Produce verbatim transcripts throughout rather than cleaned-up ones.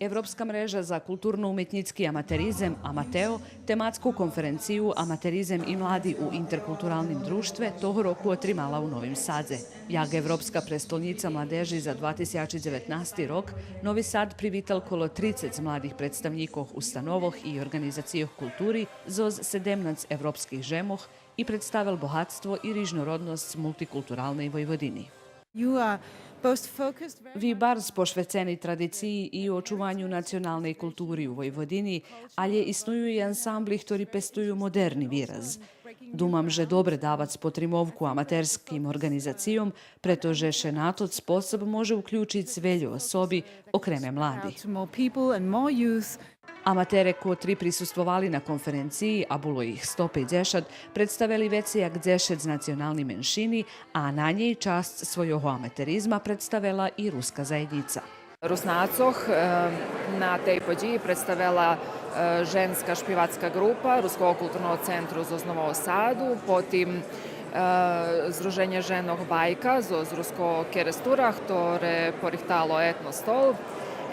Европска мрежа за културно-уметнїцки аматеризем, Аматео, тематску конференцию Аматеризем и млади у интеркултуралним дружтве того року отримала у Новим Садзе. Як Европска престолнїца младежи за два тисячи дзеветнасти рок, Нови Сад привитал коло трицец младих представнїкох установох и орґанизацийох култури зоз седемнац европских жемох и представел богатство и рижнородносц мултикултуралней Войводини. You are both focused very Ви барз пошвецени традициї и очуваню националней култури у Войводини, алє исную и ансамбли хтори пестую модерни вираз. Думам же добре давац потримовку аматерским орґанизацийом, прето же ше на тот способ може уключиц вельо особи, окреме младих. Out to more people and more youth. Аматере котри присуствовали на конференциї, а було их сто пейдзешат, представели вецей як дзешец национални меншини, а на нєй часц свойого аматеризма представела и руска заєднїца. Руснацох, е, на тей подїї представела, е, женска шпивацка ґрупа Руского културного центру зоз Нового Саду, потим, е, Здруженє женох Байка зоз Руского Керестура, хторе порихтало етно стол,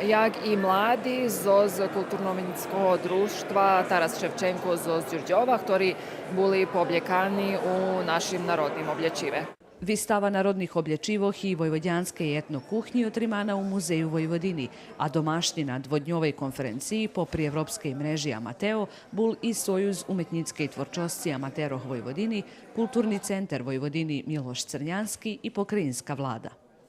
як и млади зоз Културно-уметнїцкого дружтва Тарас Шевченко зоз Дюрдьова, хтори були пооблєкани у нашим народним облєчиве. Вистава народних облєчивох и войводянскей етно кухнї отримана у Музею Войводини, а домашнїна дводньовей конференциї попри Европскей мрежи Аматео бул и Союз уметнїцкей творчосци аматерох Войводини, Културни центер Войводини Милош Црнянски и Покраїнска влада.